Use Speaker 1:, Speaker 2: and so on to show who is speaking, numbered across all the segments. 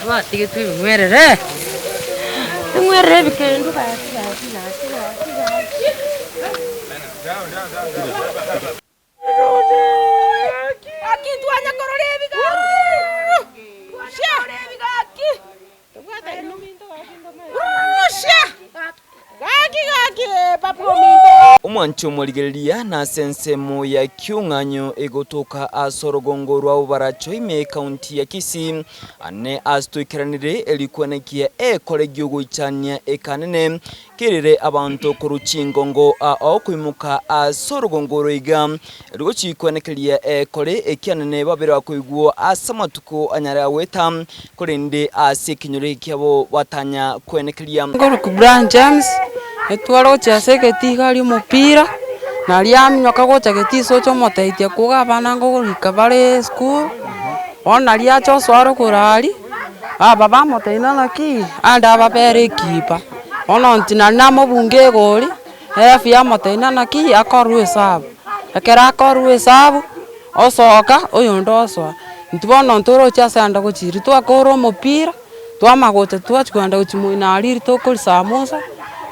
Speaker 1: Twatigetwe ebing'werere, ebing'werere ebikendu gaki gaki gaki gaki gaki.
Speaker 2: Gaki ntwanya korora ebi gaki, sia gaki, sia gaki gaki papa ominto.
Speaker 3: Omwancho omorigereria nase ensemo ya kiung'anyo egotoka ase orogongo rwa Bobaracho ime ekaunti ya Kisii, ane ase toikeranire erikwenekia ekore giogoichania ekanene Kerere abanto korwa chingongo ao koimoka ase orogongo oro iga, erio gochikwenekeria ekore ekianene babere bakoigwa ase amatuko anyare agoeta, korende ase ekenyoro eke kiabo batanya kwenekeria.
Speaker 4: Nkoruku Brian James, etware gochia ase egetii iga aria omopira, naria aminyoka gocha getii ase oche omotebia koga abana ngorika bare esukuru, bono naria acha osoa rogoro aria, aba bamotebia naki, ande ababere ekeeper. Bono inche nari namobunga egori, erefu yamotebia naki akorwa esabu, ekero akorwa esabu, osoka oyonde osoa. Intwe bono ntoroche ase ande gochiria, twakora omopira, twamanya gocha twachia kogenda gochia moino aria riria tokoria samosa,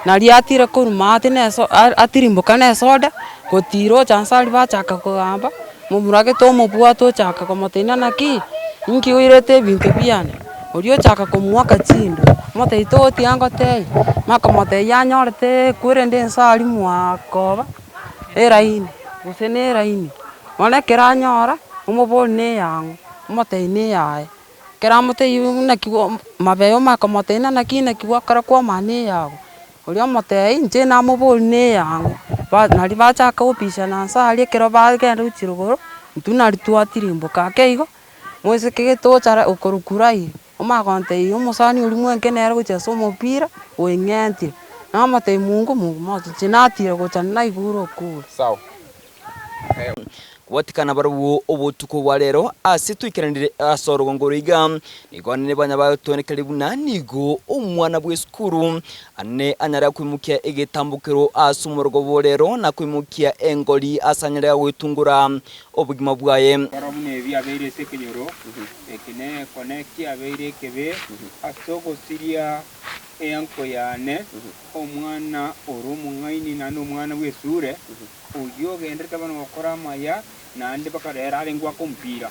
Speaker 4: naria atire korwa maate na eso atirimboka na esoda, gotira ocha nse aria bachaka kogamba, momura gete omobwate ochaka komotebia naki, inki oirete ebinto biane. Oria ochaka komoaka chindo, omotebia togotiga ngotebie, makomotebia anyorete kwerende ense aria mwakoba eraini, gose na eraini. Bono ekero anyora, omoborie na eyang'o, omotebia na eyaye. Ekero amotebia naki mabega omanye komotebia naki naki gwakora kwamanya na eyago. Oria omotebia inche namoborie na eyang'o, ba naria bachaka gopishana nse aria ekero bagenda gochia rogoro, intwe naria twatirimboka ake igo. Moiseke gete ochare okorokwa Raeli, omanye gontebia omosani oria mwenke nere gochia ase omopira, oeng'entire. Namotebia Mungu Mungu moche inche natira gocha naigure okure.
Speaker 3: Sawa. Kobwatikana barabwo obotuko bwa rero ase toikeranire ase orogongo oro iga, nigo anene banya batonekereria buna nigo omwana bw'esukuru ane anyare koimokia egetambokero ase omorogoba o rero na koimokia engori ase anyare goetungora obogima bwaye.
Speaker 5: Rora buna ebi abeire ase ekenyoro eke nekone kiabeire ekebe ase ogosiria eanko yane, omwana ore omong'aini naende omwana bw'esure, oyio ogenderete bono gokora amaya, naende mpaka rero arenge goaka omopira.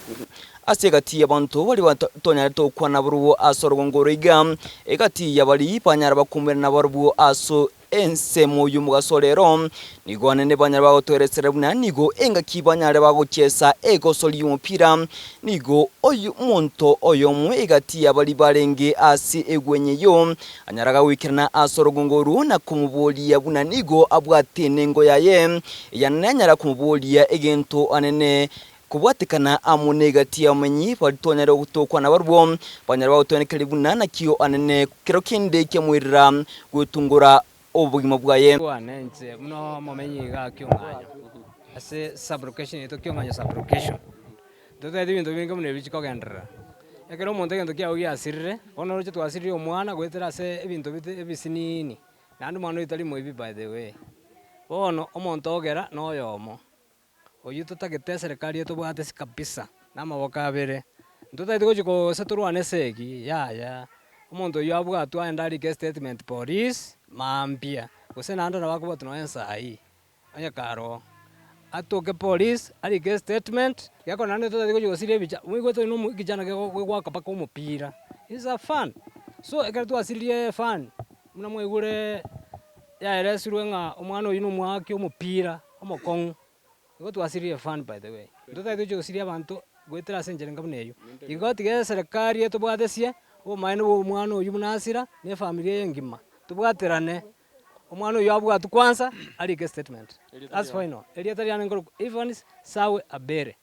Speaker 3: Ase egati y'abanto baria batonyarete gokwana barobwo ase orogongo oro iga, egati y'abaria banyara bakumerana barobwo ase Ensemo y'omogaso rero nigo anene banyare bagotoeresera buna nigo engaki banyare bagochiesa egosori y'omopira, nigo omonto oyomo egati y'abaria barenge ase egwenya eyio anyaraga goikerana ase orogongo orwo na komoboria buna nigo abwate nengo yaye, eyanene anyara komoboria egento anene Kobwatekana amo negati y'abamenyi baria twanyare gotokwa nabarabwo, banyare bagotwenekeria buna nakio anene kero kende kiamoirera gwetungora obogima bwaye.
Speaker 6: Kwane inche buna omomenyi igaa Kiong'anyo, ase sub-location yaito Kiong'anyo sub-location, totagete ebinto binge buna ebi chikogenderera. Ekero omonto egento kiago giasirire, bono oroche twasiririe omwana goetera ase ebinto bite ebisinini, naende omwana oyio tari moibi by the way. Bono omonto ogera na oyomo. Oyio totagete eserekari etobwate ase kabisa na amaboko abere, ntotagete gochia gose torwane esegi yaya, omonto oyio abwatwe aende arike estatement police mambia, gose naende nabo akobwatwa nonye nsa eye, onye kare oo. Atoke police arike estatement, gekogera naende totagete gochia gosiria ebicha, moigwete oyo na omo ekichana kego gegoaka mpaka omopira, is a fan. So ekero twasiririe efan, buna mwaigure yaeresirwe ng'a omwana oyio na omwaki omopira. Omokong'u, igo twasiririe efund by the way, ntotagete gochia gosiria abanto goetera ase enchera enga buna eyio. Igo tiga eserekari etobwatesie, obomaene bwa omwana oyio buna asira, na efamiri eye engima, tobwaterane, omwana oyio abwatwe kwanza, arike estatement, that's final. Erieta riane nkorokwa Evans Sawe Abere.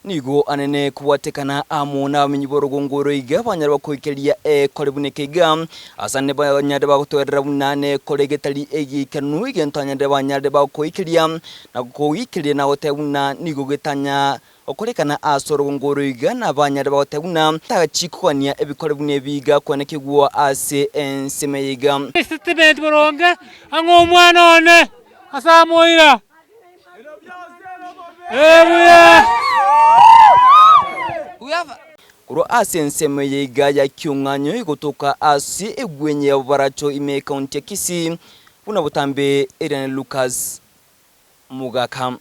Speaker 3: Nigo anene kobwatekana amo nabamenyi b'orogongo oro iga banyare bakoikeria ekore buna eke iga, ase ane banyare bagotoerera buna nekore getari egeikeranu egento anyare banyare bakoikeria, na kogeikeria na goteba buna nigo getanya. Okorekana ase orogongo oro iga nabanyare bagoteba buna tagachikogania ebikore buna ebi iga kwenekigwa ase ensemo eye iga.
Speaker 7: Estatement boronge, Ang'o omwana one ase amoira? Ee buya.
Speaker 3: Korwa ase ensemo eye iga ya kiong'anyo egotoka ase egwenye ya Bobaracho ime ekaunti ya Kisii, buna botambe Eriane Lucas Mogaka.